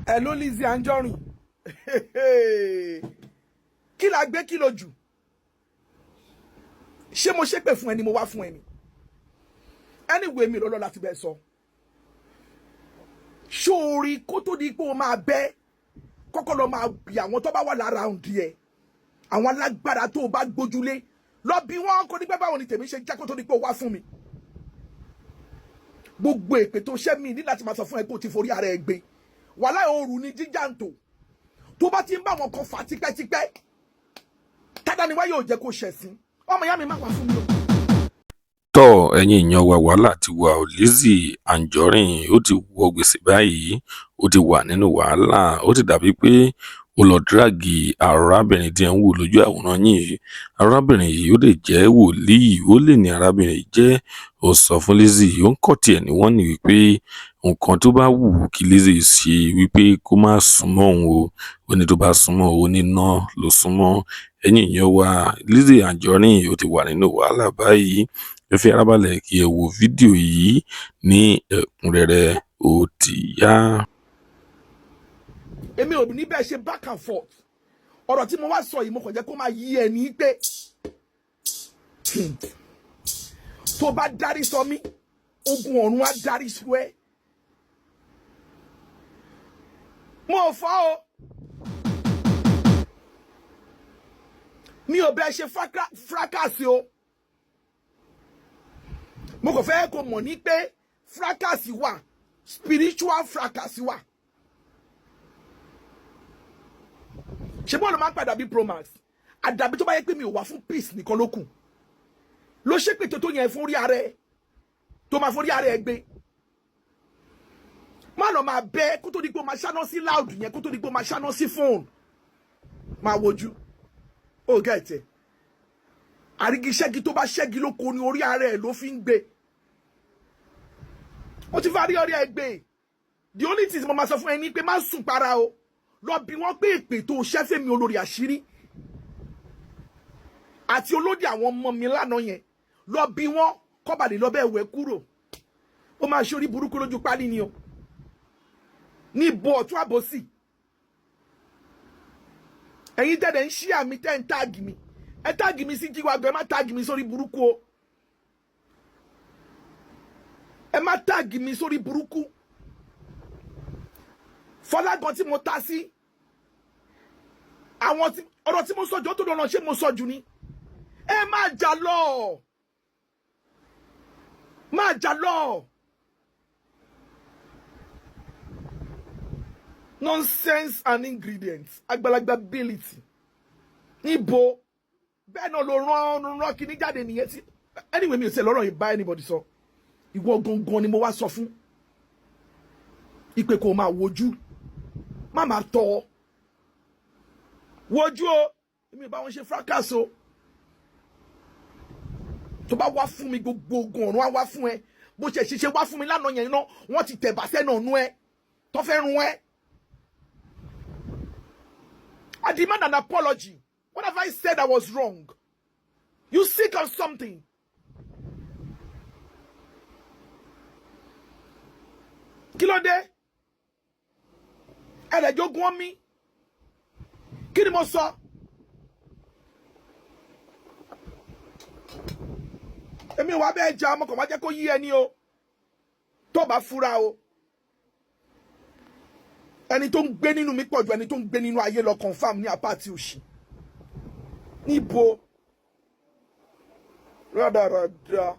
Ẹ ló Lizzy Anjorin, kí la gbé, kí lo jù? Ṣé mo ṣépè fún ẹni mo wá fún ẹni? Anyway, mi lọ́lọ́ láti bẹ́ẹ̀ sọ sórí kó tó di pé o máa bẹ́ kọ́kọ́ lọ máa bì àwọn tó bá wà lára òǹdí ẹ̀, àwọn alágbára tó o bá gbójúlé, lọ bí wọ́n kó ní pẹ́ báwo ni tèmi ṣe jẹ́ kó tó di pé o wá fún mi. Gbogbo èpè tó ṣẹ́ mi ní láti máa sọ fún ẹ pé o ti forí ara ẹ gbé wàhálà òru ni jíjàǹtò tó bá ti ń bá wọn kan fà tipẹ́tipẹ́ tádàníwá yóò jẹ́ kó ṣẹ̀sín. Ọmọ ìyá mi, má wá fún mi o. Tọ́, ẹ̀yin èèyàn wa, wàhálà ti wà ó. Lizzy Anjorin ó ti wọ gbèsè báyìí, ó ti wà nínú wàhálà. Ó ti dàbí pé ó lọ drag arábìnrin tí ẹ̀ ń wò lójú àwòrán yìí. Arábìnrin yìí, ó lè jẹ́ wòlíì, ó lè ní arábìnrin yìí jẹ́. Ó sọ fún Lizzy, ó ń kọ́ tiẹ̀ ní wọ́n ní wípé nǹkan tó bá wù kí Lizzy ṣe, wípé kó má súnmọ́ òun o. Ó ní tó bá súnmọ́ òun, níná ló súnmọ́. Ẹ̀yin èèyàn wa, Lizzy Anjorin ó ti wà nínú wàhálà báyìí. Ẹ fi ara balẹ̀ kí ẹ wo fídíò yìí ní ẹ̀kúnrẹ́rẹ́. Ó ti yá. Èmi ò ní bẹ́ẹ̀ ṣe back and forth. Ọ̀rọ̀ tí mo wá sọ yìí, mo kàn jẹ́ kó máa yí ẹ ní pé tó bá dárí sọ mí, ogun ọ̀run á dárí sọ ẹ́. Mo ò fọ́ o, mi ò bẹ́ẹ̀ ṣe fracas o. Mo kàn fẹ́ kó mọ̀ ní pé fracas wà, spiritual fracas wà. Ṣé bọ́ọ̀lù máa ń padà bí Promax àdàbí tó bá yẹ pé mi ò wá fún peace nìkan ló kù ló ṣépè tó yẹn fún orí ara ẹ, tó máa forí ara ẹ gbé. Má lọ máa bẹ kó tó di pé o máa ṣáná sí loud yẹn, kó tó di pé o máa ṣáná sí phone. Máa wojú ó gẹ̀ẹ́tẹ̀ àrígiṣẹ́gi tó bá ṣẹ́gi lóko ní orí ara ẹ ló fi ń gbé. Ó ti fárí orí ẹ gbé. The only thing mo máa sọ fún ẹ ní pé má sùn para o. Lọ bí wọ́n pé èpè tó ṣẹ́fẹ̀ mi, olórí àṣírí àti olódì àwọn ọmọ mi lánàá yẹn, lọ bí wọ́n kọ́bàlì lọ bẹ́ẹ̀ wẹ̀ kúrò. Ó máa ṣe orí burúkú lójú pálí ni o ní ibo ọ̀tún àbòsí. Ẹ̀yin tẹ̀lé ń ṣí àmì tẹ́ ń tag mi, ẹ tag mi sí jíwágbọ́, ẹ má tag mi sórí burúkú o, ẹ má tag mi sórí burúkú. Fọlágan tí mo ta sí àwọn tí ọ̀rọ̀ tí mo sọ jù ó tó lọ́nà, ṣé mo sọ jù ni? Ẹ má jà lọ, má jà lọ. Nonsense and ingredients, àgbàlagbà ability níbo bẹ́ẹ̀ náà ló rán kíní jáde nìyẹn tí. Anyway, mi ò sẹ́ lọ́rọ̀ yìí bá anybody sọ. Ìwọ gangan ni mo wá sọ fún ìpè kò máa wojú, má máa tọ́ ọ wojú o. Èmi ò bá wọn ṣe fracas o. Tó bá wá fún mi, gbogbo ogun ọ̀run á wá fún ẹ. Bó ṣe ṣiṣẹ́ wá fún mi lánàá yẹn iná wọ́n ti tẹ̀bà sẹ́nu ọ̀nù ẹ tó fẹ́ run ẹ. I demand an apology. What have I said that was wrong? You sick of something. Kí ló dé? Ẹ̀rẹ̀jogún omi. Kí ni mo sọ? Èmi wà bẹ́ẹ̀ jà, ọmọ kan wá jẹ́ kó yí ẹni o. Tó bá fura o. Ẹni tó ń gbé nínú mi pọ̀ ju ẹni tó ń gbé nínú ayé lọ, confam ní apá àti òṣì. Níbo? Rádaràda.